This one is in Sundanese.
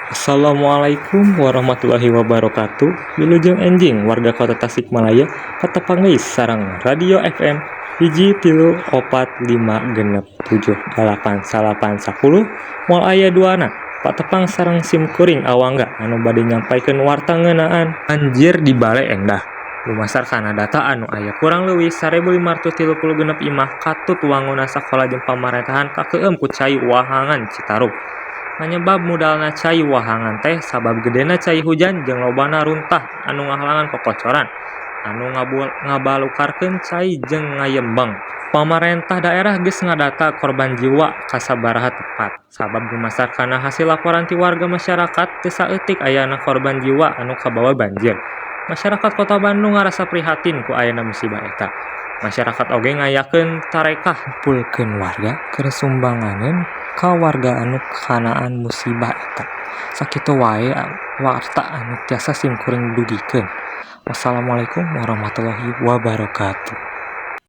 Assalamualaikum warahmatullahi wabarakatuh. Wilujeng enjing warga Kota Tasikmalaya, patepang deui sareng Radio FM 1 3 4 5 6 7 8 9 10 moal aya duana. Patepang sareng sim kuring Awangga anu bade nyampaikeun warta ngeunaan banjir di Bale Endah. Dumasar kana data anu aya, kurang leuwih 1536 imah, katut wangunan sakola jeung pamarentahan kakeueum ku cai wahangan Citarum. Panyebab mudalna cai wahangan teh sabab gedena cai hujan jeung lobana runtah anu ngahalangan kokocoran anu ngabalukarkeun cai jeung ngayembeng. Pamarentah daerah geus ngadata korban jiwa kasabaraha tempat, sabab dumasar kana hasil laporan ti warga masyarakat teu saeutik ayana korban jiwa anu kabawa banjir. Masyarakat Kota Bandung ngarasa prihatin ku ayana musibah eta. Masyarakat oge ngayakeun tarekah ngumpulkeun warga keur sumbanganeun ka warga anu kakanaan musibah eta. Sakitu wae warta anu tiasa sim kuring dugikeun. Wassalamualaikum warahmatullahi wabarakatuh.